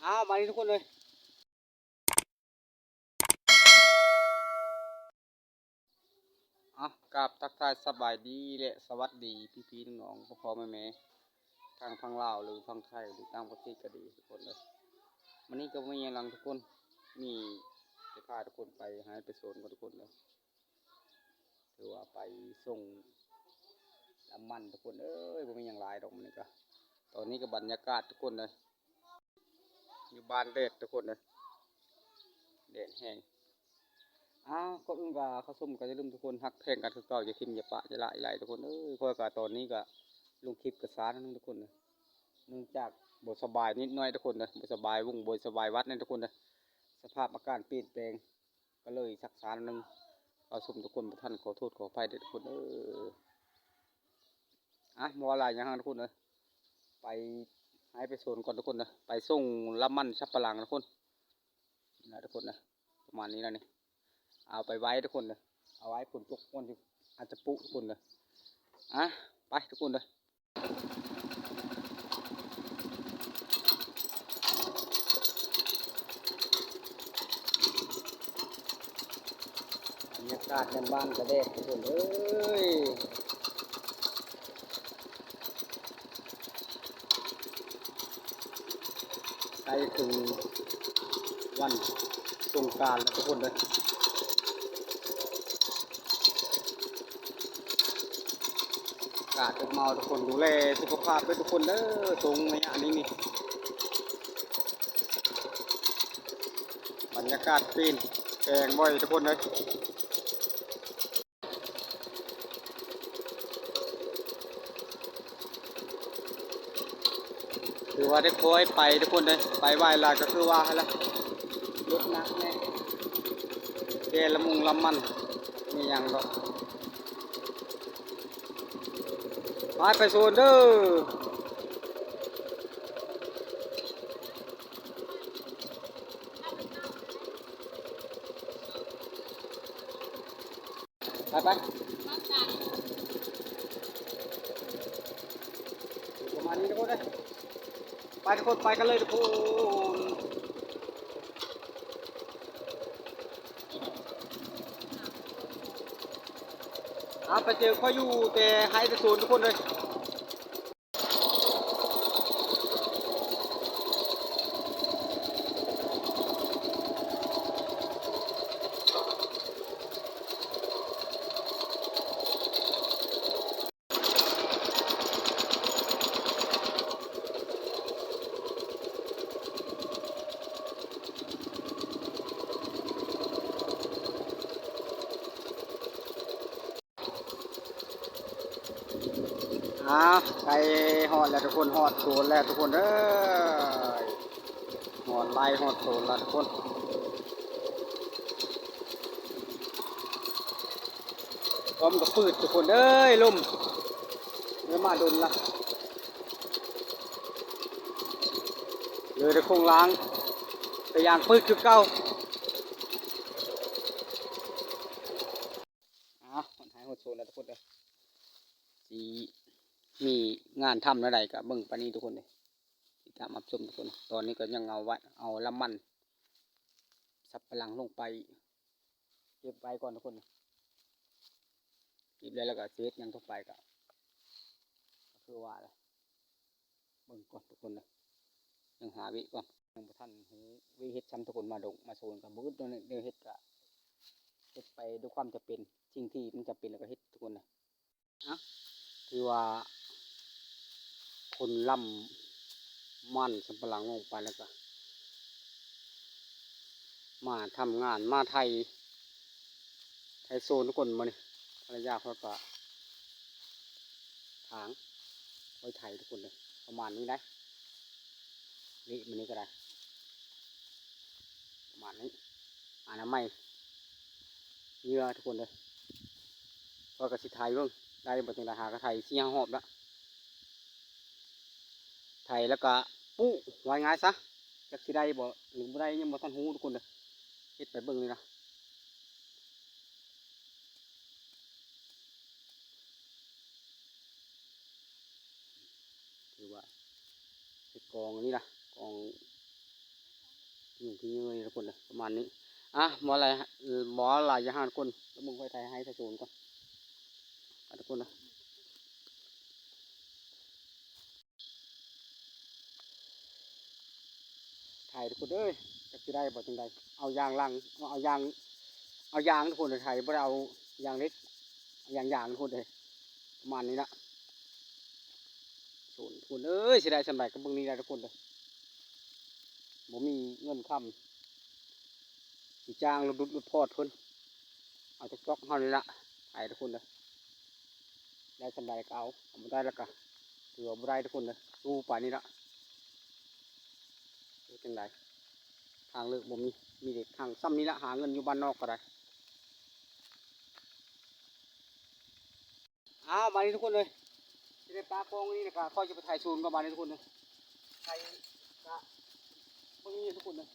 ອ້າວ ມານີ້ທຸກຄົນເອີຍ. ອ່ະ ກາບທັກທາຍສະບາຍດີ ແລະ ສະຫວັດດີພີ່ໆນ້ອງໆ ພໍ່ໆແມ່ໆ ທັງຝັ່ງລາວ ຫຼື ຝັ່ງໄທ ຫຼື ຕ່າງປະເທດກໍດີທຸກຄົນເດີ. ມື້ນີ້ກໍບໍ່ມີຫຍັງຫຼາຍທຸກຄົນ ມີແຕ່ພາທຸກຄົນໄປໄຮ່ໄປສວນກ່ອນທຸກຄົນເດີ. ຖືວ່າໄປສົ່ງນ້ຳມັນທຸກຄົນເອີຍ ບໍ່ມີຫຍັງຫຼາຍດອກມື້ນີ້ກະ. ຕອນນີ້ກໍບັນຍາກາດທຸກຄົນເດີ ຢູ່ບ້ານແດດທຸກຄົນເດີ ແດດແຮງ. ອ້າວ ກ່ອນອື່ນກໍເຂົ້າຊົມກໍຢ່າລືມທຸກຄົນ ຮັກແພງກັນຄືເກົ່າ ຢ່າຖິ້ມຢ່າປະຢ່າລະອີ່ຫຼາຍທຸກຄົນເອີຍ. ຂ້ອຍກໍຕອນນີ້ກໍລົງຄລິບກໍຊ້າໜ້ອຍໜຶ່ງທຸກຄົນເດີ ເນື່ອງຈາກບໍ່ສະບາຍນິດໜ້ອຍທຸກຄົນເດີ ບໍ່ສະບາຍວົງ ບໍ່ສະບາຍຫວັດນີ້ທຸກຄົນເດີ ສະພາບອາກາດປ່ຽນແປງ ກໍເລີຍຊັກຊ້າໜ້ອຍໜຶ່ງ. ເຂົ້າຊົມທຸກຄົນບໍ່ທັນ ຂໍໂທດຂໍອະໄພເດີທຸກຄົນເອີຍ. ອ່ະ ບໍ່ວ່າຫຼາຍຫຍັງທຸກຄົນເອີຍ ໄປໄຮ່ໄປສວນກ່ອນທຸກຄົນເດີ ໄປສົ່ງລຳມັນສັບປະຫຼັງທຸກຄົນ. ນີ້ນະທຸກຄົນເດີ ປະມານນີ້ນະນີ້ ເອົາໄປໄວ້ທຸກຄົນເດີ ເອົາໄວ້ຝົນຕົກກ່ອນຊິ ອາດຈະປຸທຸກຄົນເດີ. ອ່ະ ໄປທຸກຄົນເດີ. ບັນຍາກາດຍາມບ້ານກະແດດທຸກຄົນເອີຍ. ໃກ້ເຖິງວັນສົງການແລ້ວທຸກຄົນເດີ. ອາກາດອົບເອົາທຸກຄົນ ດູແລສຸຂະພາບເດີທຸກຄົນເດີ. ຊ່ວງໄລຍະນີ້ນີ້ ບັນຍາກາດປ່ຽນແປງບໍ່ອຍທຸກຄົນເດີ. ຖືວ່າໄດ້ຄ່ອຍໄປທຸກຄົນເດີ ໄປໄວຫຼາຍກໍຄືວ່າຫັ້ນລະ ລົດໜັກແນ່ ແກ່ລຳມຸງລຳມັນ ມີຫຍັງດອກ. ໄປ ໄປສວນເດີ. ໄປ ໄປ ປະມານນີ້ທຸກຄົນເອີຍ. ໄປທຸກຄົນ ໄປກັນເລີຍທຸກຄົນ. ເອົາ ໄປເຈີຂ້ອຍຢູ່ແຕ່ໄຮ່ແຕ່ສວນທຸກຄົນເອີຍ. ອ້າວ ໃກ້ຮອດແລ້ວທຸກຄົນ ຮອດສວນແລ້ວທຸກຄົນເອີຍ. ຮອດໄຮ່ຮອດສວນແລ້ວທຸກຄົນ. ລົມກໍປືດທຸກຄົນເອີຍ ລົມ ເລີ່ມມາດົນລະ ເລີຍໄດ້ໂຄ້ງລ້າງ ແຕ່ຢາງປືດຄືເກົ່າ. ອ້າວ ຮອດໄຮ່ຮອດສວນແລ້ວທຸກຄົນເອີຍ. ຊິມີງານທຳແນວໃດກໍເບິ່ງປານນີ້ທຸກຄົນເອີຍ. ຕິດຕາມຮັບຊົມທຸກຄົນ. ຕອນນີ້ກໍຍັງເອົາໄວ້ ເອົາລຳມັນສັບປະຫຼັງລົງໄປເກັບໄວ້ກ່ອນທຸກຄົນ. ເກັບໄດ້ແລ້ວກໍຊິເຮັດຫຍັງຕໍ່ໄປກໍ ກໍຄືວ່າແຫຼະ. ເບິ່ງກ່ອນທຸກຄົນເດີ ຍັງຫາວິກ່ອນ ຍັງບໍ່ທັນຮູ້ວິເຮັດຊ້ຳທຸກຄົນ. ມາດົງມາໂຊນກໍບໍ່ອຶດແນວເຮັດ ກໍເຮັດໄປດ້ວຍຄວາມຈຳເປັນ ສິ່ງທີ່ມັນຈຳເປັນແລ້ວກໍເຮັດທຸກຄົນເດີ. ອ່ະ ຖືວ່າຂົນລຳມັນສຳປະຫຼັງລົງໄປແລ້ວກໍ ມາທຳງານ ມາໄຖ ໄຖໂຊນທຸກຄົນ. ມື້ນີ້ພະລະຍາຂ້ອຍກໍຖາງໄວ້ໄຖທຸກຄົນເດີ ປະມານນີ້ໄດ໋. ນີ້ ມື້ນີ້ກໍໄດ້ປະມານນີ້ ອະນາໄມເຫຍື່ອທຸກຄົນເດີ. ຂ້ອຍກໍຊິໄຖເບິ່ງໄດ້ບໍ່ ຈັ່ງໃດ ຫາກໍໄຖສີ່ຫ້າຮອບລະ ໄຖແລ້ວກະປຸ ວ່າງ່າຍຊະ. ຈັກຊິໄດ້ບໍ່ ຫຼື ບໍ່ໄດ້ ຍັງບໍ່ທັນຮູ້ທຸກຄົນເດີ ເຮັດໄປເບິ່ງນີ້ນະ. ອງອັນນີ້ລະ ກອງ ຍຸງຂີ້ເຫຍື້ອນີ້ທຸກຄົນເດີ ປະມານນີ້. ອ່ະ ບໍ່ຫຼາຍ ບໍ່ຫຼາຍຢ່າງຫັ້ນທຸກຄົນ ເບິ່ງຂ້ອຍໄຖໄຮ່ໄຖສວນກ່ອນ ໄປທຸກຄົນເດີ. ໄຖທຸກຄົນເອີຍ ຈັກຊິໄດ້ບໍ່ຈັ່ງໃດ ເອົາຢາງຫຼັງ ເອົາຢາງ ເອົາຢາງທຸກຄົນເດີ ໄຖບໍ່ໄດ້ເອົາຢາງເຫຼັກ ຢາງ ຢາງທຸກຄົນເອີຍ ປະມານນີ້ລະ. ທຸກຄົນເອີຍ ຊິໄດ້ສ່ຳໃດກໍເບິ່ງນີ້ລະທຸກຄົນເດີ ບໍ່ມີເງິນຄຳ ຊິຈ້າງລົດດຸດລົດພອດເພິ່ນ ເອົາຈອກໆເຮົານີ້ລະ ໄຖທຸກຄົນເດີ ໄດ້ສ່ຳໃດກໍເອົາ ເອົາບໍ່ໄດ້ລະກະຖືວ່າບໍ່ໄດ້ທຸກຄົນເດີ ສູ້ໄປນີ້ລະ. ເຮັດຈັ່ງໃດ ທາງເລືອກບໍ່ມີ ມີແຕ່ທາງສ່ຳນີ້ລະ ຫາເງິນຢູ່ບ້ານນອກກໍໄດ້. ອ້າວ ບາດນີ້ທຸກຄົນເອີຍ ຊິໄດ້ປາກອງນີ້ລະກະ ຂ້ອຍຈະໄປໄຖສວນກ່ອນບາດນີ້ທຸກຄົນເອີຍ ໄຖກະບໍ່ມີທຸກຄົນເອີຍ.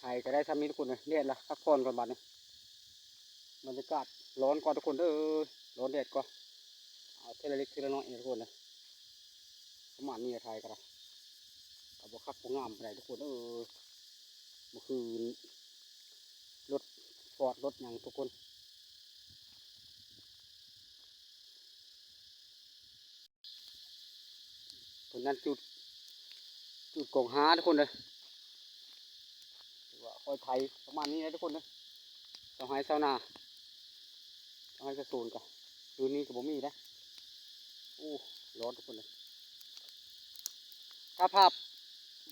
ໄຖກໍໄດ້ຊ່ຳນີ້ທຸກຄົນເອີຍ ແດດລະ ພັກຜ່ອນກ່ອນບາດນີ້ ບັນຍາກາດຮ້ອນກ່ອນທຸກຄົນເອີຍ ຮ້ອນແດດກ່ອນ ເອົາເທື່ອລະເລັກເທື່ອລະນ້ອຍທຸກຄົນເອີຍ ປະມານນີ້ລະ ໄຖກໍໄດ້ ກໍບໍ່ຄັກບໍ່ງາມປານໃດທຸກຄົນເອີຍ ເມື່ອຄືນລົດຟອດລົດຫຍັງທຸກຄົນ. ເພິ່ນນັ້ນຈູດ ຈູດກອງຫາທຸກຄົນເດີ ຖືວ່າຄ່ອຍໄຖປະມານນີ້ແຫຼະທຸກຄົນເດີ ຊາວໄຮ່ຊາວນາ ຊາວໄຮ່ຊາວສວນກະ ຄືນນີ້ກະບໍ່ມີເດ້ ໂອ້ ຮ້ອນທຸກຄົນເດີ ຖ້າພາບ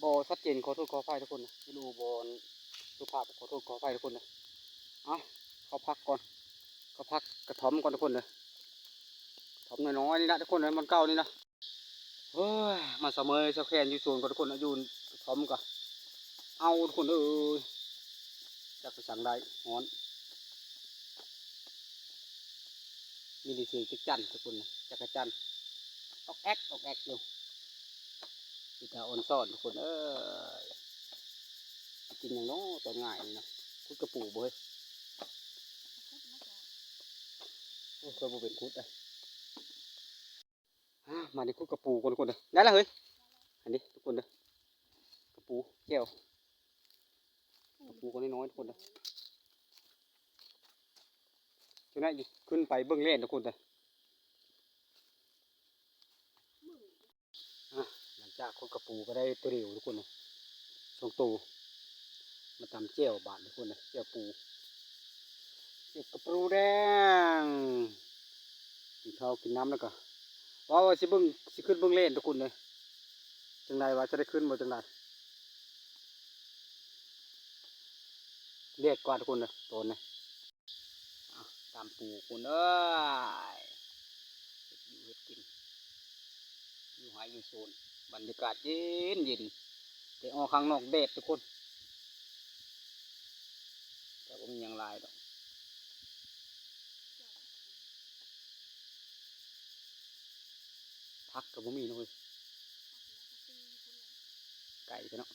ບໍ່ຊັດເຈນ ຂໍໂທດຂໍອະໄພທຸກຄົນເດີ ວິດີໂອບໍ່ສຸພາບ ຂໍໂທດຂໍອະໄພທຸກຄົນເດີ ເອົາ ເຂົ້າພັກກ່ອນ ເຂົ້າພັກກະທ່ອມກ່ອນທຸກຄົນເດີ ກະທ່ອມນ້ອຍໆນີ້ລະທຸກຄົນເດີ ບ່ອນເກົ່ານີ້ນະ. ໂອ້ຍ ມາສະເໝີຍສະແຄນຢູ່ສວນກ່ອນທຸກຄົນ ຢູ່ກະທ່ອມກະເອົາທຸກຄົນເອີຍ ຈັກໄປສັງໄດ້ ຮ້ອນ ມີແຕ່ສຽງຈັກຈັ່ນທຸກຄົນ ຈັກກະຈັນ ອອກແອກ ອອກແອກຢູ່ ເປັນຕາອ່ອນຊອນທຸກຄົນເອີຍ ຊິກິນຫຍັງເນາະຕອນງາຍນີ້ເນາະ ຂຸດກະປູບໍ່ເຮີ້ຍ ໂອ້ຍ ຂ້ອຍບໍ່ເປັນຂຸດເດ້. ອາ ມານີ້ຂຸດກະປູກ່ອນທຸກຄົນເດີ ໄດ້ລະເຮີ້ຍ ອັນນີ້ທຸກຄົນເດີ ກະປູແຈ່ວ ກະປູກໍນ້ອຍໆທຸກຄົນເດີ ຈັ່ງໃດຊິຂຶ້ນໄປເບິ່ງແລ່ນທຸກຄົນເດີ. ອາ ຫຼັງຈາກຂຸດກະປູກໍໄດ້ໂຕດຽວທຸກຄົນເດີ ສອງໂຕ ມາຕຳແຈ່ວບາດທຸກຄົນເດີ ແຈ່ວປູ ແຈ່ວກະປູແດງ ກິນເຂົ້າກິນນ້ຳແລ້ວກໍ ວ່າ ວ່າຊິເບິ່ງ ຊິຂຶ້ນເບິ່ງແລ່ນທຸກຄົນເດີ ຈັ່ງໃດວ່າຈະໄດ້ຂຶ້ນບໍ່ຈັ່ງໃດ ແດດກວ່າທຸກຄົນເດີ ຕອນນີ້ ອາ ຕຳປູຄົນເອີຍ ເຮັດຢູ່ເຮັດກິນ ຢູ່ໄຮ່ຢູ່ສວນ ບັນຍາກາດເຢັນໆ ແຕ່ອອກຂ້າງນອກແດດທຸກຄົນ ແຕ່ບໍ່ມີຫຍັງຫຼາຍດອກ ຜັກກໍບໍ່ມີເນາະເຮີ້ຍ ໄກແທ້ເນາະ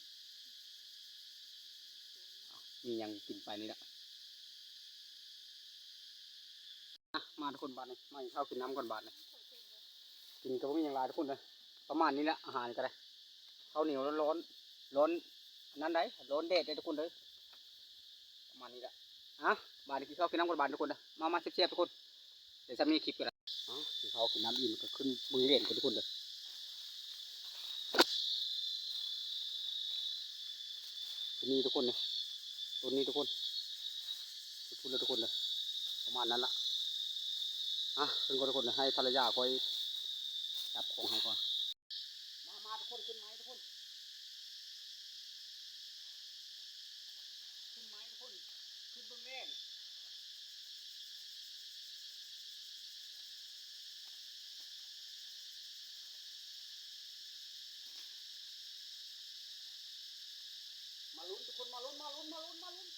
ມີຫຍັງກິນໄປນີ້ລະ. ອາ ມາທຸກຄົນບາດນີ້ ມາກິນເຂົ້າກິນນ້ຳກ່ອນບາດນີ້ ກິນກໍບໍ່ມີຫຍັງຫຼາຍທຸກຄົນເດີ ປະມານນີ້ແຫຼະ ອາຫານກໍໄດ້ ເຂົ້າໜຽວຮ້ອນໆ ຮ້ອນອັນນັ້ນໃດ໋ ຮ້ອນແດດໃດ໋ທຸກຄົນເດີ ປະມານນີ້ແຫຼະ ອາ ບາດນີ້ກິນເຂົ້າກິນນ້ຳກ່ອນບາດນີ້ທຸກຄົນເດີ ມາ ມາແຊບໆທຸກຄົນ ໄດ້ຊ່ຳນີ້ຄລິບກໍໄດ້ ເອົາ ກິນເຂົ້າກິນນ້ຳອີ່ມກໍຂຶ້ນເບິ່ງແລ່ນກ່ອນທຸກຄົນເດີ ຕົວນີ້ທຸກຄົນເດີ ຕົວນີ້ທຸກຄົນ ພຸ້ນລະທຸກຄົນເດີ ປະມານນັ້ນລະ ອາ ຂຶ້ນກ່ອນທຸກຄົນເດີ ໃຫ້ພັນລະຍາຂ້ອຍຈັບຂອງໃຫ້ກ່ອນ. ມາ ມາທຸກຄົນ ຂຶ້ນໄມ້ທຸກຄົນ ຂຶ້ນໄມ້ທຸກຄົນ ຂຶ້ນເບິ່ງແລ່ນ ມາລຸ້ນທຸກຄົນ ມາລຸ້ນ ມາລຸ້ນ ມາລຸ້ນ ມາລຸ້ນ.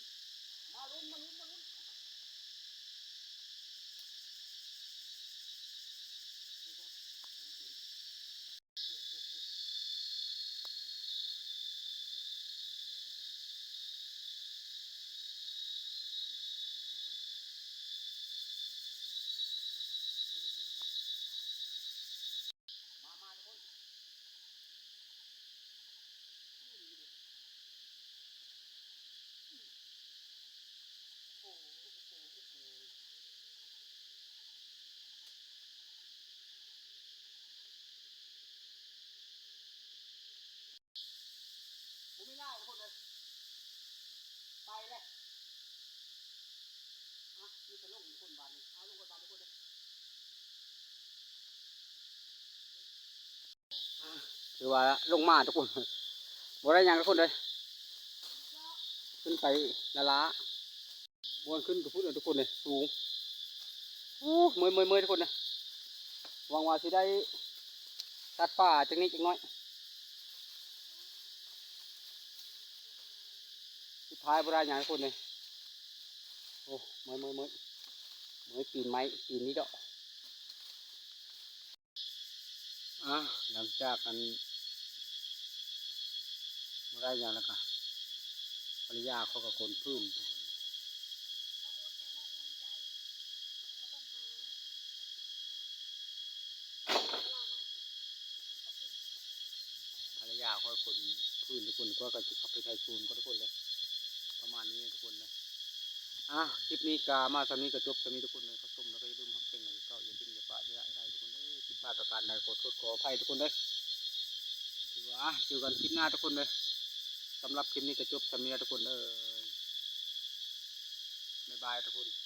ບໍ່ມີຫຼາຍຄົນເລີຍ ໄປເລີຍ ອະ ມີແຕ່ລົງຄົນບາດນີ້ ເອົາລົງຄົນບາດນີ້ຄົນເດີ ອາ ຖືວ່າລົງມາທຸກຄົນ ບໍ່ໄດ້ຫຍັງທຸກຄົນເດີ ຂຶ້ນໄປລ້າໆ. ບ່ອນຂຶ້ນກໍພຸ້ນເອີ ທຸກຄົນເອີຍ ສູງ ໂອ້ ເມື່ອຍໆໆ ທຸກຄົນເອີຍ ຫວັງວ່າຊິໄດ້ຕັດປ່າຈັກນິດຈັກໜ້ອຍ ສຸດທ້າຍບໍ່ໄດ້ຫຍັງທຸກຄົນເອີຍ ໂອ້ ເມື່ອຍໆໆ ເມື່ອຍ ປີນໄມ້ປີນນີ້ເດາະ. ອາ ຫຼັງຈາກອັນ ບໍ່ໄດ້ຫຍັງແລ້ວກະ ພັນລະຍາຂ້ອຍກະຂົນຟືນ ພັນລະຍາຂ້ອຍຂົນຟືນທຸກຄົນ ຂ້ອຍກະຊິເຂົ້າໄປໄຖສວນກ່ອນທຸກຄົນເດີ ປະມານນີ້ທຸກຄົນເດີ. ອ່າ ຄລິບນີ້ກະມາສ່ຳນີ້ກະຈົບສ່ຳນີ້ທຸກຄົນເດີ. ຊົມແລ້ວກະຢ່າລືມຮັກແພງໃນຄືເກົ່າ ຢ່າຖິ້ມຢ່າປະຢ່າລະອາຍທຸກຄົນເດີ. ຜິດພາດປະການໃດຂໍໂທດຂໍອະໄພທຸກຄົນເດີ. ຖືວ່າເຈີກັນຄລິບໜ້າທຸກຄົນເດີ. ສຳລັບຄລິບນີ້ກະຈົບສ່ຳນີ້ແຫຼະທຸກຄົນເດີ. ບາຍບາຍທຸກຄົນ.